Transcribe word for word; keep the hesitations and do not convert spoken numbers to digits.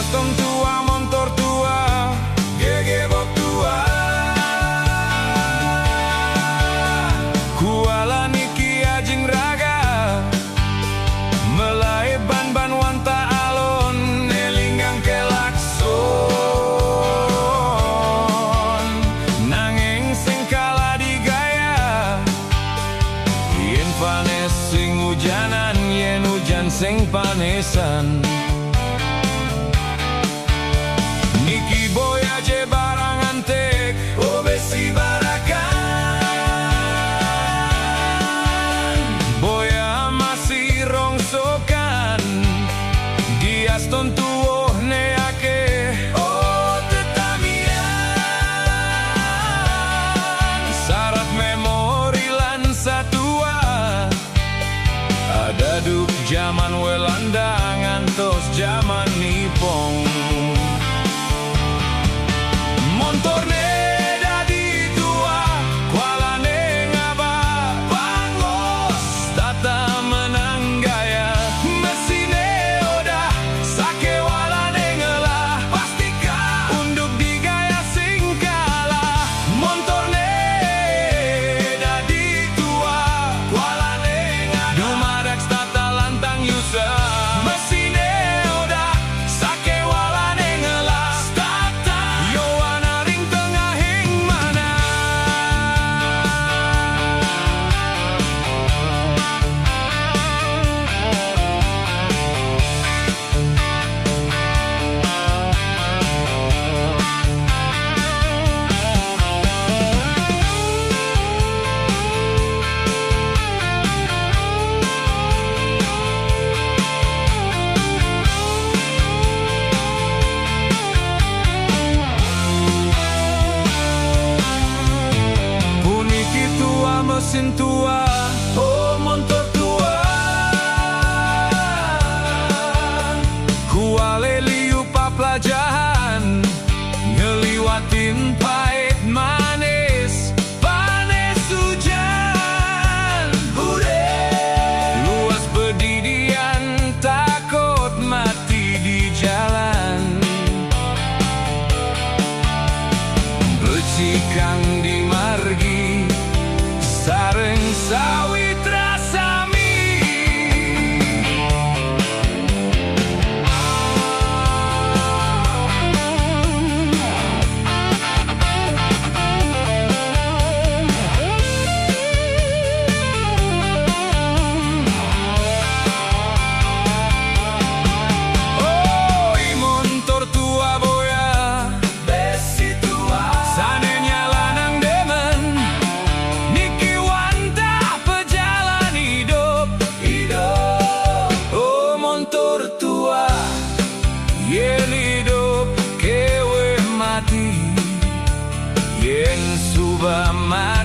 Tontua, montor tua, gegebok tua. Kuala niki ajin raga, melai ban-ban wan ta alon, ne linggang ke lakson. Nangeng seng kalah di gaya, yen panes seng ujanan, yen ujan seng panesan. Niki boya je barang antek, o besi barakan. Boya masih rongsokan, dias tontuo ne ake, o tetamian. Sarat memori lan satua, adaduk jaman Welanda ngantos jaman Nipong. Montor ne dadi tua, kuala ne ngaba panglos, tata menang gaya, mesin ne odah, sake wala ne ngelah, pasti ka unduk di gaya sing kalah. Montor ne dadi tua, kuala ne ngaba, dumadak stata lantang yusa, mesin ne odah, sake wala ne ngelah, stata yowana ring tengahing mana. Puniki tua, mesin tua, o montor tua. Kuala liu paplajahan, ngeliwatin pait manis, panes ujan. Hude luas bedidian, takot mati di jalan. Becikang di margi, sareng sawitra sami. Oi, montor tua boya, besi tua, sane nyala nang demen, niki wantah pejalan idup, idup. O montor tua, yen idup kewe mati, yen suba mati